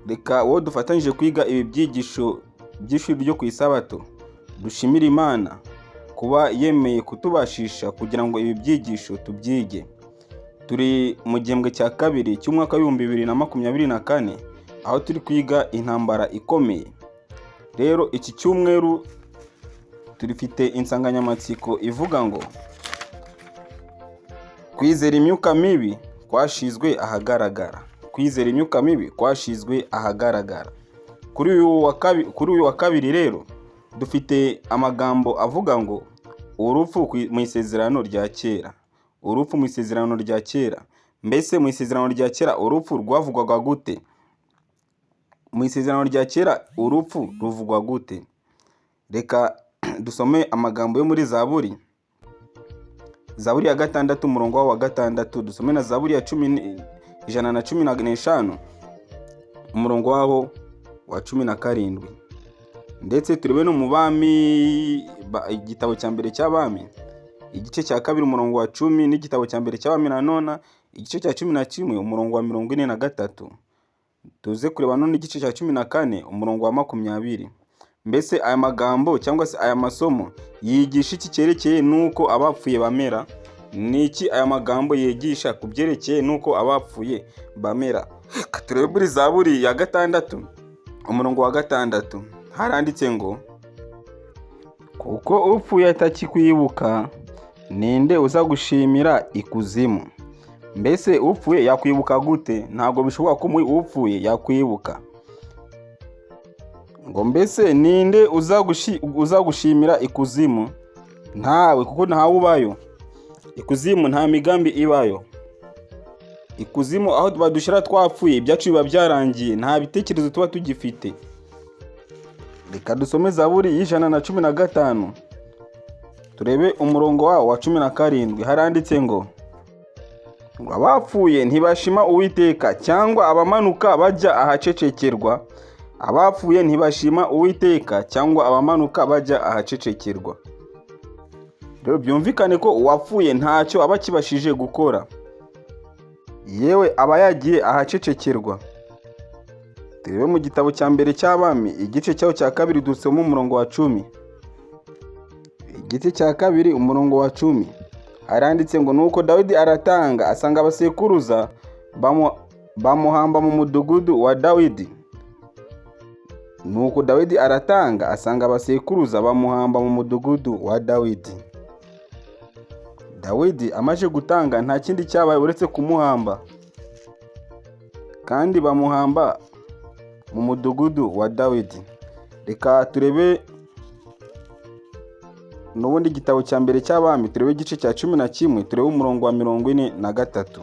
Reka wowe dufatanyije kwiga ibi byigisho by'ishuri ryo ku Isabato, dushimire Imana kuba yemeye kutubashisha kugira ngo ibi byigisho tubyige. Turi mu gihembwe cya kabiri cy'umwaka w'2024, aho turi kwiga intambara ikomeye. Rero iki cyumweru turifite insanganyamatsiko ivuga ngo "Kwizera imyuka mibi kwashizwe ahagaragara". Kwizera imyuka mibi kwashizwe ahagaragara. Kuri uyu wa kabiri rero dufite amagambo avuga ngo "Urupfu mu Isezerano rya Kera". Urupfu mu Isezerano rya Kera. Mbese mu Isezerano rya Kera urupfu rwavugwaga gute? Mu Isezerano rya Kera urupfu ruvugwa gute? Reka dusome amagambo yo muri Zaburi, Zaburi ya 6, umurongo wa 6. Dusome na Zaburi ya 115, umurongo waho wa 17. Ndetse turebe no mu Bami, igitabo cya mbere cy'Abami, igice cya 2, umurongo wa 10, n'igitabo cya mbere cy'Abami nanone, igice cya 11, umurongo wa 43. Tuze kureba none igice cya 14, umurongo wa 20. Mbese aya magambo cyangwa se aya masomo yigisha iki cyerekeye n'uko abapfuye bamera? Ni iki aya magambo yigisha ku byerekeye n'uko abapfuye bamera? Turebe muri Zaburi ya 6, umurongo wa 6. Haranditse ngo: "Kuko upfuye atakikwibuka, ninde uza gushimira ikuzimu?" Mbese upfuye yakwibuka gute? Ntabwo bishoboka ko upfuye yakwibuka. Ngo mbese ninde uza gushimira ikuzimu? Ntawe, kuko ntawe ubayo. Ikuzimu nta migambi ibayo. Ikuzimu aho badushyira twapfuye, ibyacu biba byarangiye, nta bitekerezo tuba tugifite. Reka dusome Zaburi y'115, turebe umurongo wawo wa 17. Haranditse ngo: "Abapfuye ntibashima Uwiteka, cyangwa abamanuka bajya ahacecekerwa". Abapfuye ntibashima Uwiteka, cyangwa abamanuka bajya ahacecekerwa. Rero byumvikane ko uwapfuye ntacyo aba akibashije gukora, yewe aba yagiye ahacecekerwa. Turebe mu gitabo cya mbere cy'Abami, igice cyaho cya 2, dusoma umurongo wa 10. Igice cya 2, umurongo wa 10, haranditse ngo: "Nuko Dawidi aratanga, asanga abasekuruza, bamuhamba mu mudugudu wa Dawidi". Nuko Dawidi aratanga, asanga abasekuruza, bamuhamba mu mudugudu wa Dawidi. Dawidi amaze gutanga, nta kindi cyabaye uretse kumuhamba, kandi bamuhamba mu mudugudu wa Dawidi. Reka turebe n'ubundi igitabo cya mbere cy'Abami, turebe igice cya 11, turebe umurongo wa 43.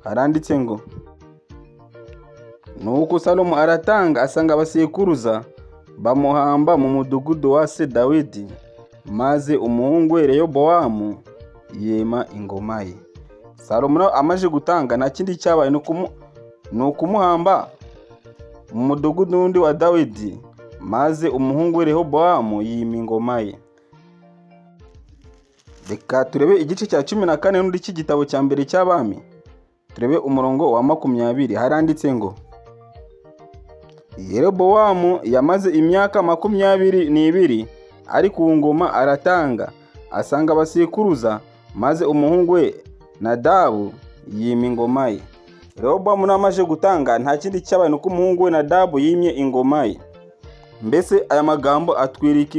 Haranditse ngo: "Nuko Salomo aratanga, asanga abasekuruza, bamuhamba mu mudugudu wa se Dawidi, maze umuhungu we Rehobowamu yima ingoma ye". Salomo nawe amaze gutanga, nta kindi cyabaye, ni ukumuhamba mu mudugudu wundi wa Dawidi, maze umuhungu we Rehobowamu yima ingoma ye. Reka turebe igice cya 14 n'undi cy'igitabo cya mbere cy'Abami, turebe umurongo wa 20. Haranditse ngo: "Yerobowamu yamaze imyaka 22 ari ku ngoma, aratanga, asanga abasekuruza, maze umuhungu we Nadabu yima ingoma ye". Rehobowamu namaze gutanga, nta kindi cyabaye, nuko umuhungu we Nadabu yimye ingoma ye. Mbese aya magambo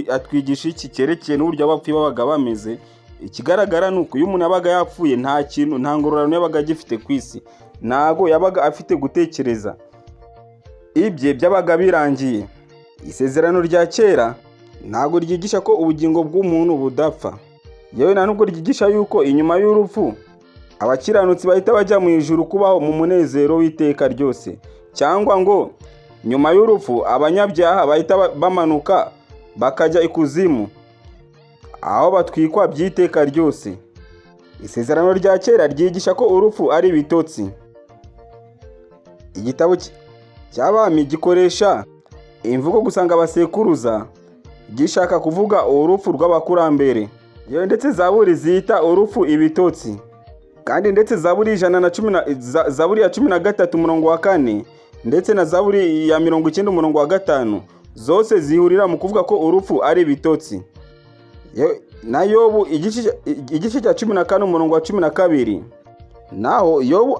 atwigisha iki cyerekeye n'uburyo abapfuye babaga bameze? Ikigaragara ni uko iyo umuntu yabaga yapfuye, nta kintu, nta ngororano yabaga agifite ku isi, ntago yabaga afite gutekereza, ibye byabaga birangiye. Isezerano rya Kera ntabwo ryigisha ko ubugingo bw'umuntu budapfa, yewe nta nubwo ryigisha yuko inyuma y'urupfu abakiranutsi bahita bajya mu ijuru kubaho mu munezero w'iteka ryose, cyangwa ngo nyuma y'urupfu abanyabyaha bahita bamanuka bakajya ikuzimu aho batwikwa by'iteka ryose. Isezerano rya Kera ryigisha ko urupfu ari ibitotsi. Igitabo cy'Abami gikoresha imvugo "gusanga abasekuruza" gishaka kuvuga urupfu rw'abakurambere. Yewe ndetse Zaburi zita urupfu ibitotsi, kandi ndetse Zaburi ya 13, umurongo wa 4. ndetse na Zaburi ya 90 umurongo wa 5, zose zihurira mu kuvuga ko urupfu ari ibitotsi. Na Yobu igice cya 14 umurongo wa 12, naho Yobu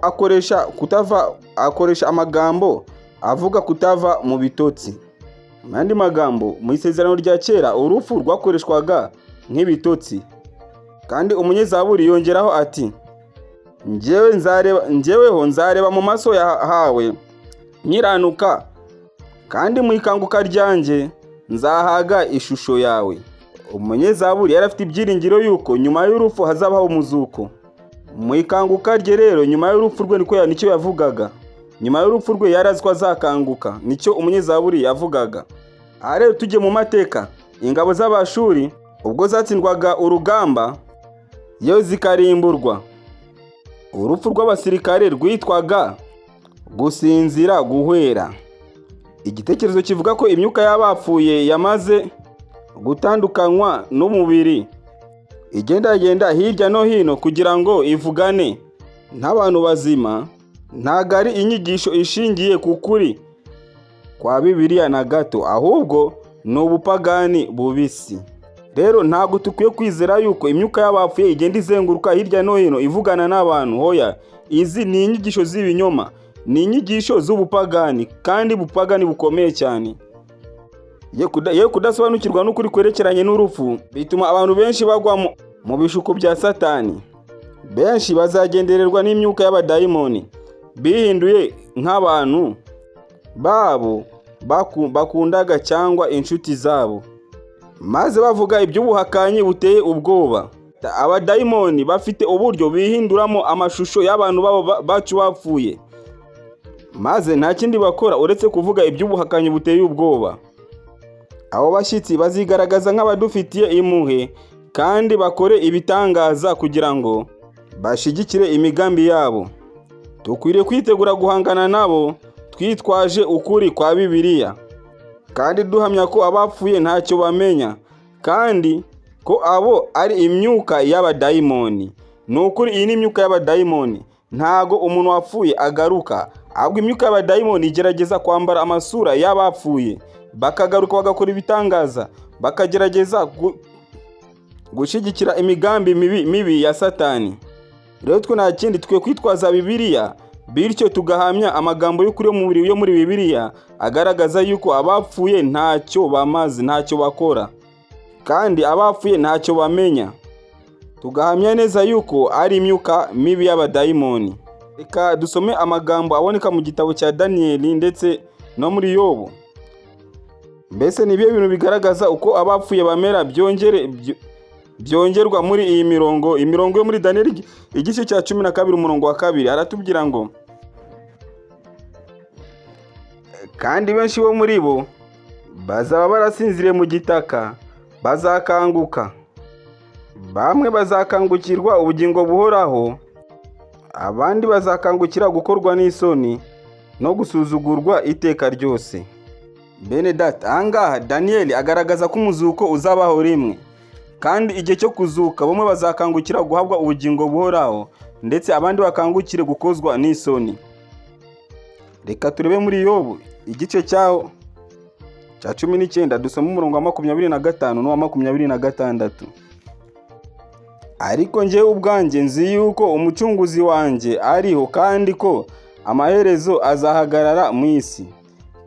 akoresha amagambo avuga kutava mu bitotsi. Mu yandi magambo, mu isezerano rya kera urupfu rwakoreshwaga nk'ibitotsi. Kandi umunyezaburi yongeraho ati: "Njyeweho nzareba mu maso hawe nkiranuka, kandi mu ikanguka ryanjye nzahaga ishusho yawe." Umunyezaburi yari afite ibyiringiro yuko nyuma y'urupfu hazabaho umuzuko. Mu ikanguka rye rero, nyuma y'urupfu rwe, nicyo yavugaga. Nyuma y'urupfu rwe yari azi ko azakanguka, nicyo umunyezaburi yavugaga. Aha rero tujye mu mateka. Ingabo z'Abashuri ubwo zatsindwaga urugamba, yo zikarimburwa, urupfu rw'abasirikare rwitwaga gusinzira, guhwera. Igitekerezo kivuga ko imyuka y'abapfuye yamaze gutandukanywa n'umubiri igendagenda hirya no hino kugira ngo ivugane n'abantu bazima, ntabwo ari inyigisho ishingiye ku kuri kwa Bibiliya na gato, ahubwo ni ubupagani bubisi. Rero ntabwo dukwiye kwizera yuko imyuka y'abapfuye igenda izenguruka hirya no hino ivugana n'abantu. Hoya, izi ni inyigisho z'ibinyoma, ni inyigisho z'ubupagani, kandi ubupagani bukomeye cyane. Ye kudasobanukirwa n'ukuri kwerekeranye n'urupfu bituma abantu benshi bagwa mu bishuko bya Satani. Benshi bazagendererwa n'imyuka y'abadayimoni bihinduye nk'abantu babo bakundaga cyangwa inshuti zabo, maze bavuga iby'ubuhakanyi buteye ubwoba. Abadayimoni bafite uburyo bihinduramo amashusho y'abantu babo bacu bapfuye, maze nta kindi bakora uretse kuvuga iby'ubuhakanyi buteye ubwoba. Abo bashyitsi bazigaragaza nk'abadufitiye impuhwe kandi bakore ibitangaza kugira ngo bashyigikire imigambi yabo. Dukwiriye kwitegura guhangana nabo twitwaje ukuri kwa Bibiliya, kandi duhamya ko abapfuye ntacyo bamenya, kandi ko abo ari imyuka y'abadayimoni. Ni ukuri, iyi ni imyuka y'abadayimoni. Ntago umuntu wapfuye agaruka, ahubwo imyuka y'abadayimoni igerageza kwambara amasura y'abapfuye, bakagaruka bagakora ibitangaza, bakagerageza gushyigikira imigambi mibi mibi ya Satani. Rero twe nta kindi, twe kwitwaza Bibiliya, bityo tugahamya amagambo y'ukuri yo muri Bibiliya agaragaza yuko abapfuye ntacyo bamaze, ntacyo bakora, kandi abapfuye ntacyo bamenya. Tugahamya neza yuko ari imyuka mibi y'abadayimoni. Reka dusome amagambo aboneka mu gitabo cya Daniyeli ndetse no muri Yobu. Mbese ni ibihe bintu bigaragaza uko abapfuye bamera byongerwa muri iyi mirongo? Imirongo yo muri Daniyeli igice cya 12 umurongo wa 2 aratubwira ngo: "Kandi benshi bo muri bo bazaba barasinziriye mu gitaka bazakanguka, bamwe bazakangukirwa ubugingo buhoraho, abandi bazakangukira gukorwa n'isoni no gusuzugurwa iteka ryose." Bene data, ahangaha Daniyeli agaragaza ko umuzuko uzabaho rimwe, kandi igihe cyo kuzuka bamwe bazakangukira guhabwa ubugingo buhoraho, ndetse abandi bakangukire gukozwa n'isoni. Reka turebe muri Yobu igice cyaho cya 19, dusome umurongo wa 25 n'uwa 26. "Ariko njyewe ubwanjye nzi yuko umucunguzi wanjye ariho, kandi ko amaherezo azahagarara mu isi,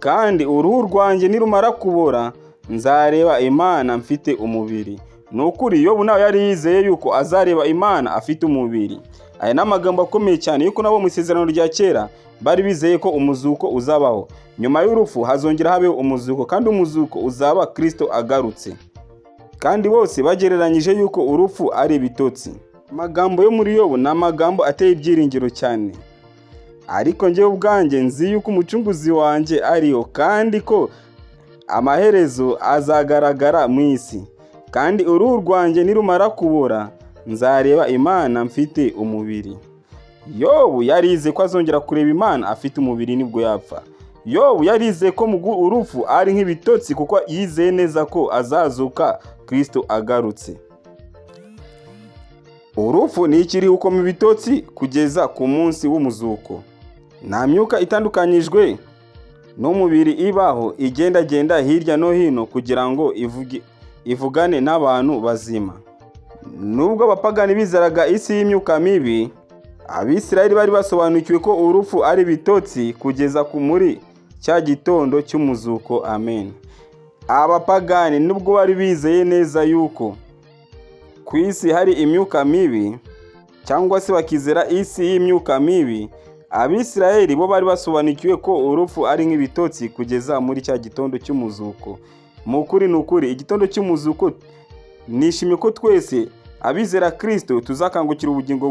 kandi uruhu rwanjye nirumara kubora nzareba Imana mfite umubiri." Ni ukuri, Yobu nawe yari yizeye yuko azareba Imana afite umubiri. Aya ni amagambo akomeye cyane yuko nabo mu isezerano rya kera bari bizeye ko umuzuko uzabaho. Nyuma y'urupfu hazongera habeho umuzuko, kandi umuzuko uzaba Kristo agarutse. Kandi bose bagereranyije yuko urupfu ari ibitotsi. Amagambo yo muri Yobu ni amagambo ateye ibyiringiro cyane. "Ariko njyewe ubwanjye nzi yuko umucunguzi wanjye ariho, kandi ko amaherezo azagaragara mu isi, kandi uruhu rwanjye nirumara kubora nzareba Imana mfite umubiri." Yobu yarize ko azongera kureba Imana afite umubiri nibwo yapfa. Yobu yarize ko urupfu ari nk'ibitotsi, kuko yizeye neza ko azazuka Kristo agarutse. Urupfu ni ikiruhuko mu bitotsi kugeza ku munsi w'umuzuko. Nta myuka itandukanyijwe N'umubiri ibaho igendagenda hirya no hino kugira ngo ivugane n'abantu bazima. Nubwo abapagani bizeraga isi y'imyuka mibi, Abisirayeli bari basobanukiwe ko urupfu ari ibitotsi kugeza ku muri cya gitondo cy'umuzuko. Amen. Abapagani nubwo bari bizeye neza yuko ku isi hari imyuka mibi, cyangwa se bakizera isi y'imyuka mibi, Abisirayeli bo bari basobanukiwe ko urupfu ari nk'ibitotsi kugeza muri cya gitondo cy'umuzuko. Mu kuri ni ukuri, igitondo cy'umuzuko, nishimiye ko twese abizera Kristo tuzakangukira ubugingo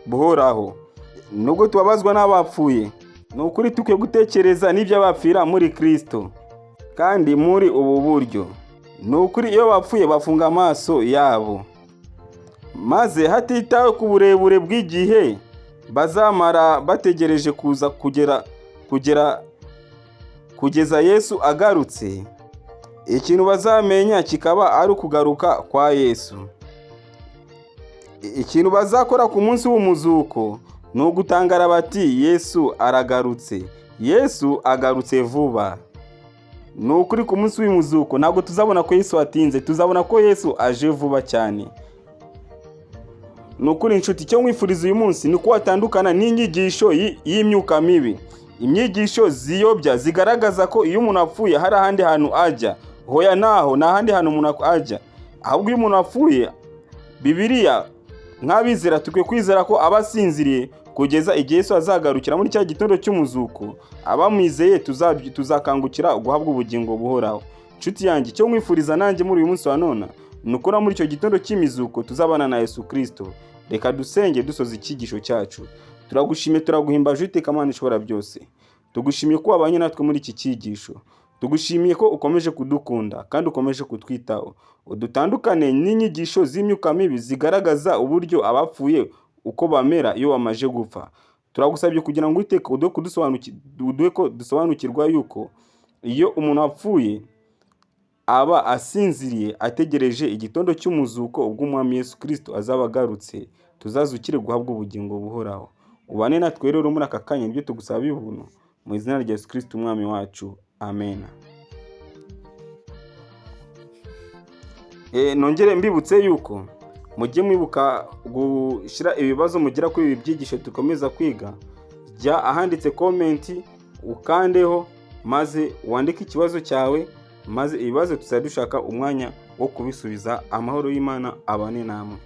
buhoraho. Nubwo tubabazwa n'abapfuye, ni ukuri dukwiye gutekereza n'iby'abapfira muri Kristo, kandi muri ubu buryo. Ni ukuri iyo bapfuye bafunga amaso yabo, maze hatitawe ku burebure bw'igihe bazamara bategereje kuza kugera kugera kugeza Yesu agarutse, ikintu bazamenya kikaba ari ukugaruka kwa Yesu. Ikintu bazakora ku munsi w'umuzuko ni ugutangara bati: "Yesu aragarutse, Yesu agarutse vuba." Ni ukuri, ku munsi w'umuzuko ntabwo tuzabona ko Yesu atinze, tuzabona ko Yesu aje vuba cyane. Ni ukuri inshuti, icyo nkwifuriza uyu munsi ni uko watandukana n'inyigisho y'imyuka mibi, inyigisho ziyobya zigaragaza ko iyo umuntu apfuye hari ahandi hantu ajya. Hoya, naho nta handi hantu umuntu ajya, ahubwo iyo umuntu apfuye, Bibiliya, nk'abizera tukwiye kwizera ko aba asinziriye kugeza igihe Yesu azagarukira muri cya gitondo cy'umuzuko. Abamwizeye tuzakangukira guhabwa ubugingo buhoraho. Inshuti yanjye, icyo nkwifuriza nanjye muri uyu munsi wa none ni uko muri icyo gitondo cy'imizuko tuzabana na Yesu Kristo. Reka dusenge dusoza icyigisho cyacu. Turagushimiye, turaguhimbaje, Uwiteka Mana ishobora byose. Tugushimiye ko wabanye natwe muri iki cyigisho. Tugushimiye ko ukomeje kudukunda kandi ukomeje kutwitaho. Udutandukane n'inyigisho z'imyuka mibi zigaragaza uburyo abapfuye uko bamera iyo bamaze gupfa. Turagusabye kugira ngo Uwiteka uduhe ko dusobanukirwa yuko iyo umuntu apfuye aba asinziriye ategereje igitondo cy'umuzuko, ubwo Umwami Yesu Kristo azaba agarutse, tuzazukire guhabwa ubugingo buhoraho. Ubane natwe rero muri aka kanya, nibyo tugusaba ubuntu mu izina rya Yesu Kristo Umwami wacu. Amen. Nongere mbibutse yuko mujye mwibuka gushyira ibibazo mugira kuri ibi byigisho dukomeza kwiga. Jya ahanditse comment ukandeho, maze wandike ikibazo cyawe, maze ibibazo tuzajya dushaka umwanya wo kubisubiza. Amahoro y'Imana abane namwe.